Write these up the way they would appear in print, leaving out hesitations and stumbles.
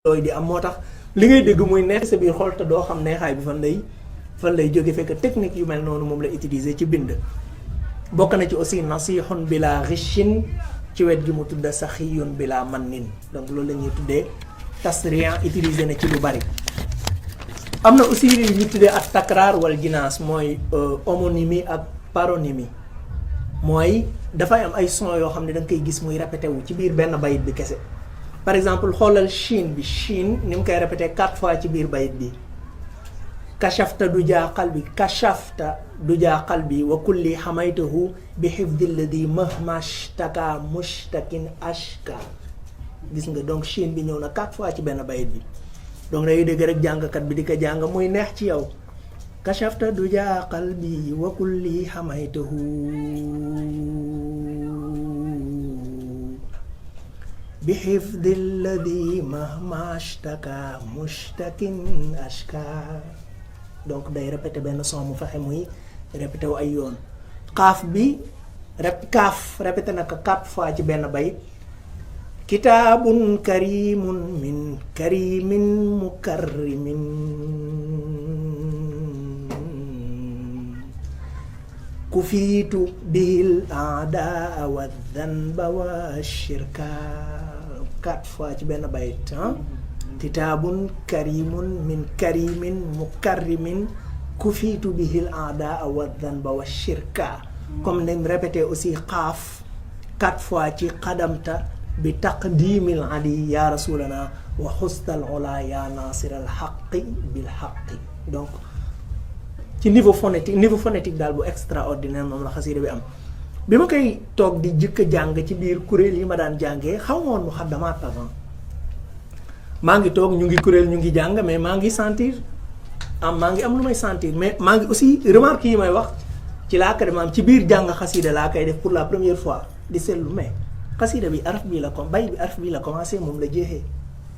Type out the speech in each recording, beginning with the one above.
looy di am moo tax li ngay dégg muy neex sa biir xol te doo xam neexaay bi fan lay jóge fekk technique yu mel noonu moom la utiliser ci bind. bokk na ci aussi nasihun bila richin ci wet gi mu tudda saxiyun bila mannin donc loolu la ñuy tuddee tasriyan utiliser na ci lu bari. am na aussi li ñu tuddee ak takraar wal jinaas mooy homonymie ak paronymie mooy dafay am ay son yoo xam ne da nga koy gis muy répété wu ci biir benn bayit bi kese. par exemple xoolal Chine bi Chine ni mu koy répété 4 fois ci biir bayit bi kashafta du jaa qalbi kashafta du jaa qalbi wa kulli xamaytahu bi xifdi alladi mahmashtaka mushtakin ashka gis nga donc Chine bi ñëw na 4 fois ci benn bayit bi donc day dégg rek jàngkat bi di ko jàng muy neex ci yow kashafta du jaa qalbi wa kulli xamaytahu bi xifdi alladi mahmashtaka mushtakin ashka donc day répété benn son mu fexe muy répété wu ay yoon xaaf bi kaaf répété na ko 4 fois ci benn bayit kitaabun karimun min karimin mukarrimin kufiitu bihil aadaa wa dhanba wa shirka 4 fois ci benn bayit kitaabun karimun min karimin mukarrimin kufiitu bihil aadaa wa dhanba wa shirka comme nañ répété aussi xaaf 4 fois ci xadamta bi taqdimil ali ya rasulana wa xustal ola ya nasiral xaqi bil xaqi donc ci niveau phonétique daal bu extraordinaire moom la xasida bi am. bi ma koy toog di jëkk jàng ci biir kuréel yi ma daan jàngee xaw ma woon muxaddamaat avant maa ngi toog ñu ngi kuréel ñu ngi jàng mais maa ngi sentir maa ngi am lu may sentir mais maa ngi aussi remarque yi may wax ci laa ko maam ci biir jàng xasida laa koy def pour la première fois di seetlu mais xasida bi araf bii la bay bi araf bii la commencé moom la jeexee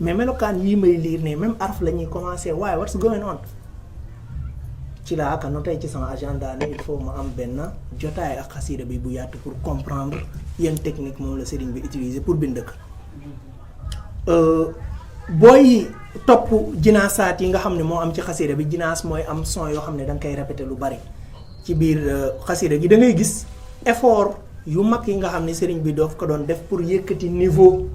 mais melokaan yii may liir ne même araf la ñuy commencé waaye what's going on ci laa ka noté ci sama agenda ne il faut ma am benn jotaay ak xasida bi bu yaatu pour comprendre yan technique moom la sëriñ bi utiliser pour bind ko booy topp jinaasaat yi nga xam ne moo am ci xasida bi jinaas mooy am son yoo xam ne da nga koy répété lu bari ci biir xasida gi da ngay gis effort yu mag yi nga xam ne sëriñ bi doof ko doon def pour yëkkati niveau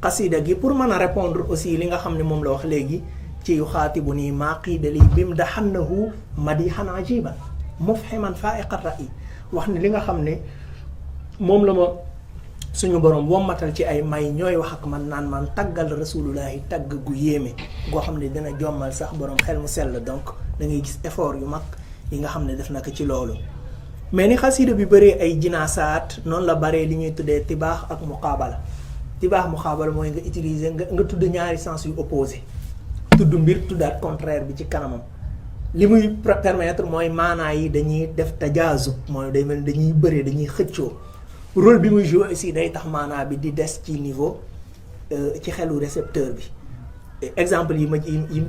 xasida gi pour mën a répondre aussi li nga xam ne moom la wax léegi ci yu xaatibu nii maaqiidali bim daxannahu madihan ajiba mufhiman faiqa ra'i wax ne li nga xam ne moom la ma suñu borom wommatal ci ay may ñooy wax ak man naan man taggal rasulullahi tagg gu yéeme goo xam ne dina jommal sax borom xel mu sell donc da ngay gis effort yu mag yi nga xam ne def na ko ci loolu. mais ni xasida bi bëree ay jinaasaat noonu la baree li ñuy tuddee tibaax ak muqaabala mooy nga utiliser nga tudd ñaari sens yu opposé tudd mbir tuddaat contraire bi ci kanamam li muy permettre mooy maanaa yi dañuy def tajaazub mooy day mel dañuy bëree dañuy xëccoo rôle bi muy jouer aussi day tax maanaa bi di des ci niveau ci xelu récepteur bi exemple yi mu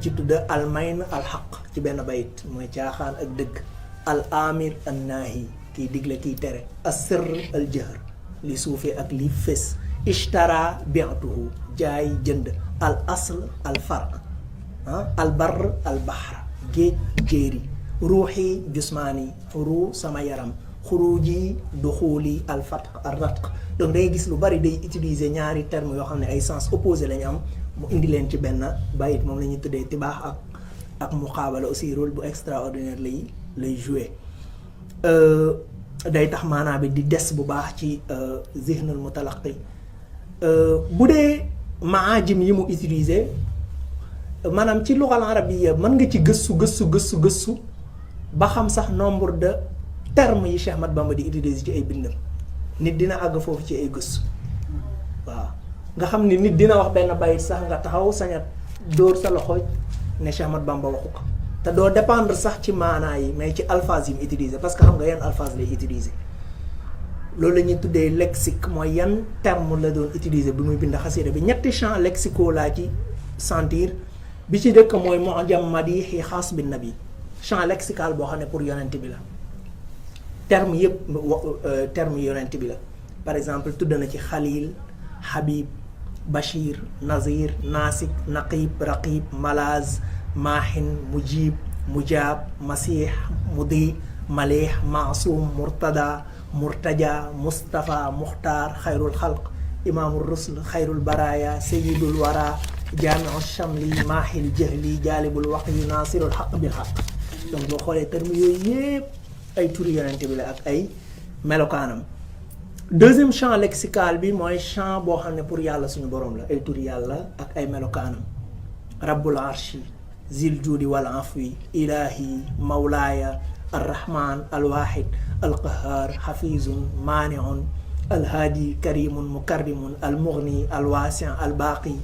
ci tudd al mayn al xaq ci benn bayit mooy caaxaan ak dëgg al amir an naahi kiy digle kiy tere as sirr al jahr li suufee ak li fés ishtara bi'tuhu jaay jënd al asl al farq al barr al bahr géej jéeri ruuxi jusmaani ruu sama yaram xuruji duxuuli al fatq al ratq donc day gis lu bari day utiliser ñaari termes yoo xam ne ay sens opposé lañu am mu indi leen ci benn bayit moom la ñuy tuddee tibaax ak muqaabala aussi rôle bu extraordinaire lay jouer day tax maanaa bi di des bu baax ci zihnul mutalaqi bu dee maajim yi mu utiliser maanaam ci luxal arabiyya mën nga ci gëstu ba xam sax nombre de termes yi Cheikh Ahmad Bamba di utiliser ci ay bindam nit dina àgg foofu ci ay gëstu waaw nga xam ni nit dina wax benn bayit sax nga taxaw sañat dóor sa loxo ne Cheikh Ahmad Bamba waxu ko te doo dépendre sax ci maanaa yi mais ci alphase yi mu utiliser parce que xam nga yan alphase lay utiliser loolu la ñuy tuddee lexique mooy yan terme la doon utiliser bi muy bind xasida bi ñetti champs lexicaux laa ci sentir bi ci dëkk mooy mu'jam madihi xaas bin nabi champ lexical boo xam ne pour yonent bi la terme yëpp terme yonent bi la par exemple tudd na ci xalil habib bashir nazir nasik naqib raqib malaz maahin mujib mujaab masih mudi malih maasum murtada murtaja mustafa muxtaar xayrul xalq imaamul rusl xayrul baraya sayidul wara jaamiu chamli maahil jahli jaalibul waqyi naasirul xaq bil xaq. donc boo xoolee terme yooyu yëpp ay turi yonente bi la ak ay melokaanam. deuxième champ lexical bi mooy champ boo xam ne pour yàlla suñu borom la ay turi yàlla ak ay melokaanam. rabbul arshi zil juudi wal afwi ilahi mawlaaya arrahman alwahid alqahar xafizun maaniun alhaadi karimun mukarrimun almughni alwaasi albaqi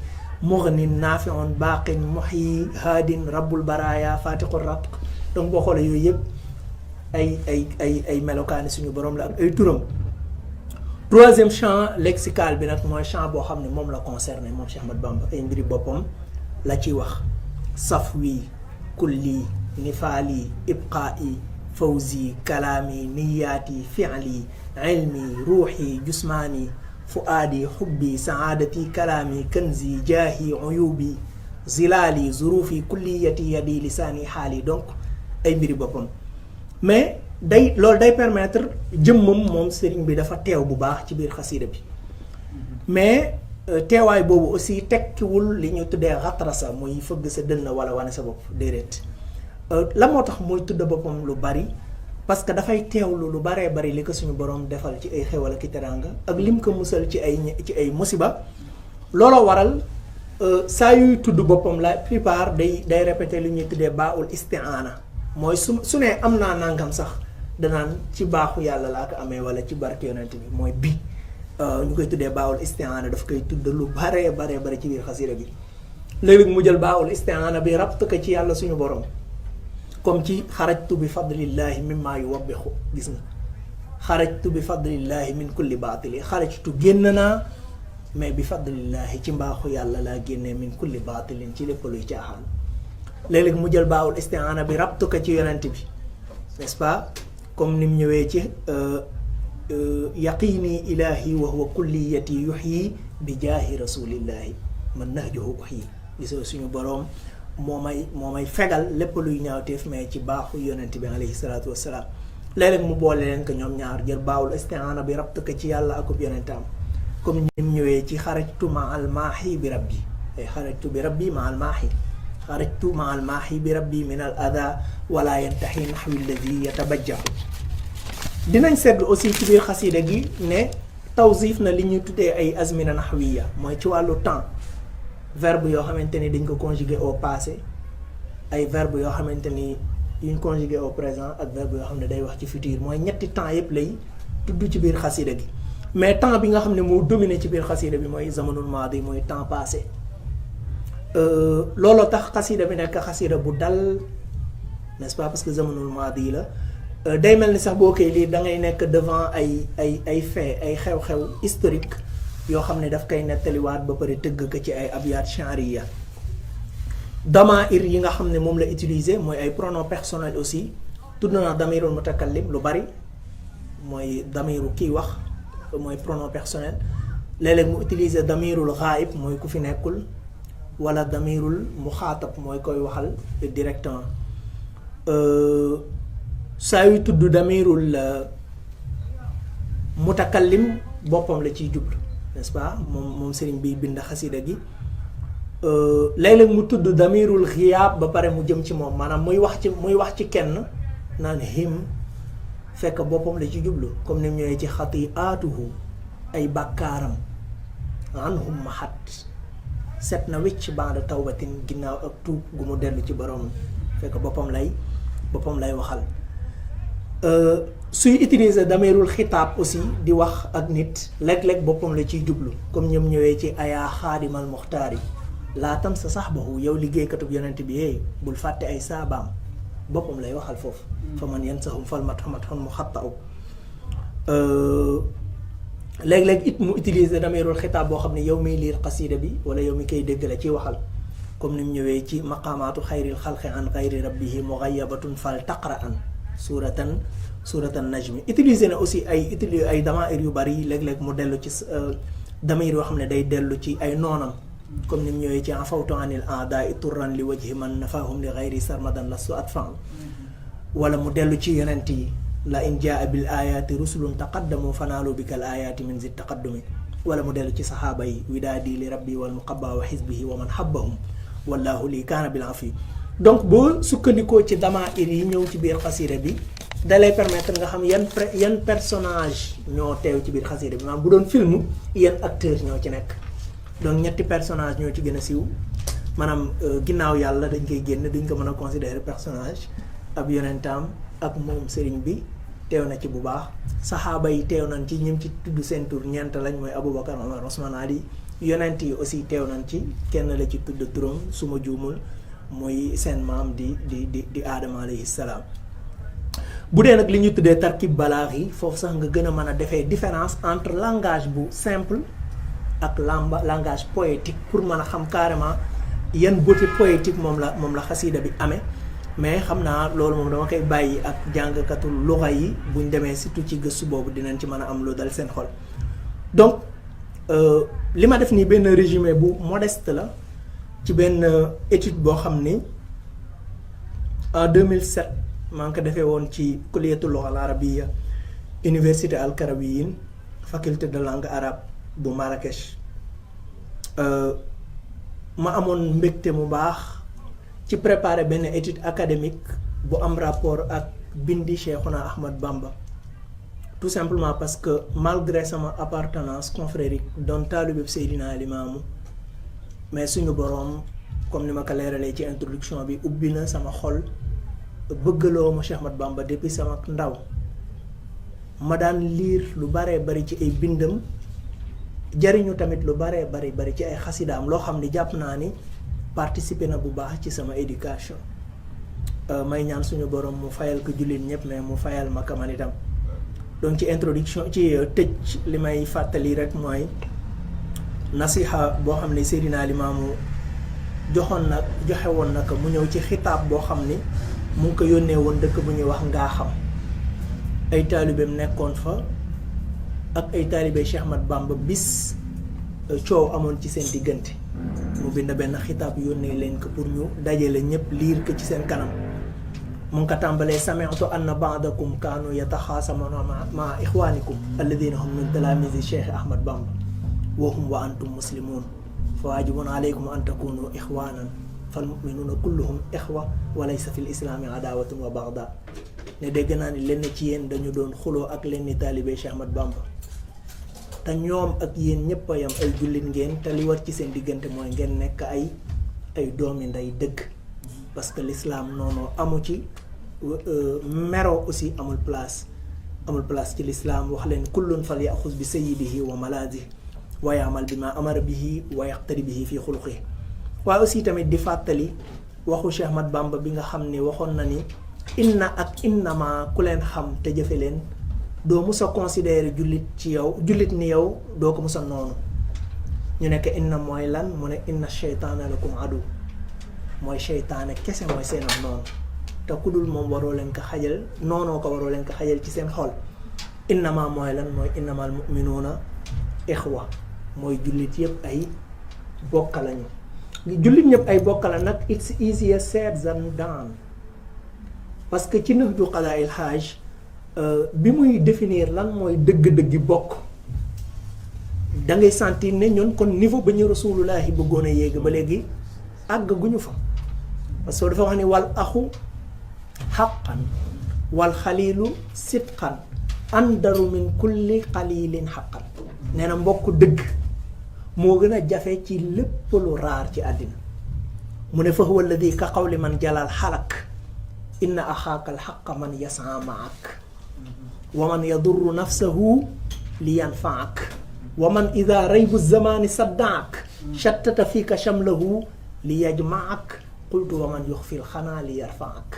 mughnin naafiun baaqin muhyi haadin rabbul baraya fatiqur ratq. donc boo xoolee yooyu yëpp ay melokaani suñu borom la ak ay turam. troisième champ lexical bi nag mooy champ boo xam ne moom la concerné moom Cheikh Ahmad Bamba ay mbiri boppam la ciy wax. safwi kulli nifaali ibqaa'i fawzi kalaami niyaati fi'li ilmi ruuxi jusmaani fuaadi xubbi saadati kalaami kanzi jaahi uyubi zilaali zurufi kulliyati yadi lisaani xaali. donc ay mbiri boppam mais loolu day permettre jëmmam moom sëriñ bi dafa teew bu baax ci biir xasida bi mais teewaay boobu aussi tekkiwul li ñu tuddee xatrasa muy fëgg sa dënn wala wane sa bopp déedéet. la moo tax muy tudd boppam lu bari parce que dafay teewlu lu baree bari li ko suñu borom defal ci ay xewal ak teraanga ak lim ko musal ci ay musiba. looloo waral saa yuy tudd boppam la plupart day répété li ñuy tuddee baaul isti'aana mooy su ne am naa nangam sax danaan ci baaxu yàlla laa ko amee wala ci barke yonent bi mooy bi ñu koy tuddee baawul isti'aana daf koy tudd lu baree ci biir xasida bi. léegi mu jël baawul isti'aana bi rabt ko ci yàlla suñu borom comme ci xarajtu bi fadlillahi mimma yuwabbixu gis nga xarajtu bi fadlillahi min kulli baatili xarajtu génn naa mais bi fadlillahi ci mbaaxu yàlla laa génnee min kulli baatilin ci lépp luy caaxaan. léeg-léeg mu jël baawul isti'aana bi rabt ko ci yonent bi n'est-ce pas comme ni mu ñëwee ci yaqini ilahi wa huwa kulliyati yuhyi bi jaahi rasulillahi man nahjuhu uhyi gisoo suñu boroom moo may fegal lépp luy ñaawteef mais ci baaxu yonent bi alayhi salaatu wassalaam. léeg-léeg mu boole leen ko ñoom ñaar jël baawul isti'aana bi rabt ko ci yàlla akub yonentam comme ni mu ñëwee ci xarajtu ma al maahi bi rabbi ay xarajtu bi rabbi ma al maahi xarajtu ma al maahi bi rabbi min al ada wala yantahi nahwi alladi yatabajja. dinañ seetlu aussi ci biir xasida gi ne tawsif na li ñu tuddee ay azmina nahwiya mooy ci wàllu temps verbe yoo xamante ni dañ ko conjugué au passé ay verbe yoo xamante ni yuñ conjugué au présent ak verbe yoo xam ne day wax ci futur mooy ñetti temps yëpp lay tudd ci biir xasida gi. mais temps bi nga xam ne moo dominé ci biir xasida bi mooy zamanul maadi mooy temps passé. looloo tax xasida bi nekk xasida bu dal n'est-ce pas parce que zamanul maadi la day mel ni sax boo koy lii da ngay nekk devant ay fait ay xew-xew historique yoo xam ne daf koy nettaliwaat ba pare tëgg ko ci ay abyaat sha'riya. damair yi nga xam ne moom la utiliser mooy ay pronoms personnels aussi tudd na damirul mutakallim lu bari mooy damiru kiy wax mooy pronom personnel. léeg-léeg mu utiliser damirul ghaib mooy ku fi nekkul wala damirul muxaatab mooy koy waxal directement. saa yu tudd damirul mutakallim boppam la ciy jublu n'est-ce pas moom sëriñ bi bind xasida gi. léeg-léeg mu tudd damirul xiyaab ba pare mu jëm ci moom maanaam muy wax ci kenn naan him fekk boppam la ci jublu comme ni mu ñëwee ci xati'aatuhu ay bàkkaaram anhum mahat set na wicc ba'da tawbatin ginnaaw ak tuub gu mu dellu ci borom fekk boppam lay waxal. suy utiliser damirul xitaab aussi di wax ak nit léeg-léeg boppam la ciy jublu comme ñoom ñëwee ci ayaa xaadimal muxtaar yi laatam sa sahbahu yow liggéeykatub yonent bi hey bul fàtte ay saabaam boppam lay waxal foofu. fa man yansahum fal matxun mu xatta'u. léeg-léeg it mu utiliser damirul xitaab boo xam ne yow miy liir xasida bi wala yow mi koy dégg la ciy waxal comme ni mu ñëwee ci maqaamaatu xayril xalqi an xayri rabbihi mughayabatun fal taqra'an suratan najmi. utiliser na aussi ay damair yu bari léeg-léeg mu dellu ci damir yoo xam ne day dellu ci ay noonam comme ni mu ñëwee ci afawtu anil a'da'i turran li wajhi man nafahum li ghayri sarmadan lastu atfan wala mu dellu ci yonent yi la in jaa bil ayati rusulun taqaddamu fanaalu bikal ayati min zid taqaddumi wala mu dellu ci saxaaba yi widaadi li rabbi wal muqabba wa xisbihi wa man habbahum wallahu lii kaana bil afi donc boo sukkandikoo ci damaa'ir yi ñëw ci biir xasida bi dalay permettre nga xam yan personnage ñoo teew ci biir xasida bi maanaam bu doon film yan acteur ñoo ci nekk donc ñetti personnage ñoo ci gën a siiw maanaam ginnaaw yàlla dañ koy génn duñ ko mën a considérer personnage ab yonentaam ak moom sëriñ bi teew na ci bu baax saxaaba yi teew nañ ci ñim ci tudd seen tur ñeent lañ mooy Aboubacar Omar Ousmane Ali yonent yi aussi teew nañ ci kenn la ci tudd turam su ma juumul muy seen maam di Aadama alayhi salaam bu dee nag li ñu tuddee tarkib balaax yi foofu sax nga gën a mën a defee différence entre langage bu simple ak langage poétique pour mën a xam carrément yan beauté poétique moom la xasida bi amee mais xam naa loolu moom dama koy bàyyi ak jàngkatu luxa yi buñ demee surtout ci gëstu boobu dinañ ci mën a am lu dal seen xol donc li ma def nii benn résumé bu modeste la ci benn étude boo xam ni en 2007 maa ngi ko defee woon ci kulliyatul lugha al arabiyya université al karawiyin faculté de langue arabe bu Marrakech ma amoon mbégte mu baax ci préparer benn étude académique bu am rapport ak bindi Cheikhouna Ahmad Bamba tout simplement parce que malgré sama appartenance confrérique doon taalibe Seydina Limaamu mais suñu boroom comme ni ma ko leeralee ci introduction bi ubbi na sama xol bëggaloo ma Cheikh Ahmad Bamba depuis sama ndaw ma daan liir lu baree bari ci ay bindam jariñu tamit lu baree bari ci ay xasidaam loo xam ni jàpp naa ni participer na bu baax ci sama éducation may ñaan suñu borom mu fayal ko jullit ñëpp mais mu fayal ma kaman itam donc ci introduction ci tëj li may fàttali rek mooy nasiha boo xam ne Seydina Limaamu joxe woon na ko mu ñëw ci xitaab boo xam ni mu ngi ko yónnee woon dëkk bu ñuy wax ngaa xam ay taalibeem nekkoon fa ak ay taalibe Cheikh Ahmad Bamba bis coow amoon ci seen diggante mu bind benn xitaab yónnee leen ko pour ñu dajale ñëpp liir ko ci seen kanam mu ngi ko tàmbalee sami'tu anna ba'dakum kaanu yataxaasamuna ma ixwaanikum alladina hum min talaamizi Cheikh Ahmad Bamba wa hum wa antum muslimun fa waajibun alaykum an takunu ixwaanan fal muminuuna kulluhum ixwa wa laysa fi l islaami adaawatun wa baxda ne dégg naa ni lenn ci yéen dañu doon xuloo ak lenn taalibe Cheikh Ahmad Bamba te ñoom ak yéen ñëpp a yam ay jullit ngeen te li war ci seen diggante mooy ngeen nekk ay doomi nday dëgg parce que l'islam noonu amu ci mero aussi amul place ci l'islam wax leen kullun fal yaxuz bi sayyidihi wa malaadihi wa yaamal bi ma amara bihi wa yaqtari bihi fii xuluqihi waaye aussi tamit di fàttali waxu Cheikh Ahmad Bamba bi nga xam ni waxoon na ni inna ak innama ku leen xam te jëfe leen doo mus a considérer jullit ni yow doo ko mus a noonu ñu nekk inna mooy lan mu ne inna sheytaana lakum adu mooy sheytaane kese mooy seenam noonu te ku dul moom waroo leen ko xajal noonoo ko waroo leen ko xajal ci seen xol innama mooy lan mooy innamal mu'minuuna ixwa mooy jullit yëpp ay bokka lañu jullit ñëpp ay bokka la nag it's easier said than done parce que ci Nahju Qadaa'il Haaj bi muy définir lan mooy dëgg-dëggi bokk da ngay sentir ne ñun kon niveau ba ñu rasulullahi bëggoon a yéeg ba léegi àgg gu ñu fa parce que dafa wax ni wal axu xaqan wal xaliilu sidqan andaru min kulli xaliilin xaqan nee na mbokk dëgg moo gën a jafe ci lépp lu raar ci àddina mu ne fa huwa alladi ka qawli man jalal xalak inna axaaka alxaqa man yasaa maak wa man yadurru nafsahu li yanfaak wa man ida raybu zamani saddaak shattata fiika shamlahu li yajmaak qultu wa man yuxfil xanaa li yarfaak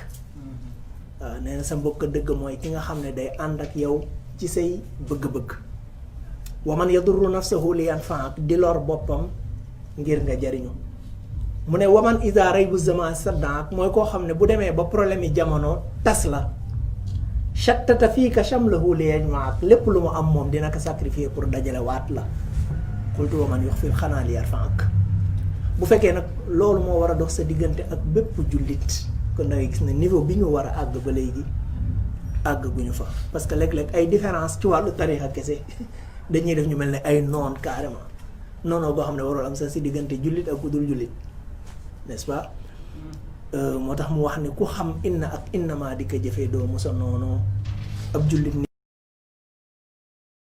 waaw nee na sa mbokk dëgg mooy ki nga xam ne day ànd ak yow ci say bëgg-bëgg wa man yadurru nafsahu li yanfaak di lor boppam ngir nga jariñu mu ne waman ida raybu zaman saddaak mooy koo xam ne bu demee ba problème yi jamono tas la shattata fii ka shamlahu li yajmaak lépp lu mu am moom dina ko sacrifier pour dajale waat la xultu wa man yuxfil xanaa li yarfa'ak bu fekkee nag loolu moo war a dox sa diggante ak bépp jullit kon da ngay gis ne niveau bi ñu war a àgg ba léegi àgg gu ñu fa parce que léeg-léeg ay différence ci wàllu tarixa kese dañuy def ñu mel ne ay noon carrément noonoo boo xam ne warul am sax si diggante jullit ak ku dul jullit n'est-ce pas moo tax mu wax ne ku xam inna ak innama di ko jëfee doo musa noonu ab jullit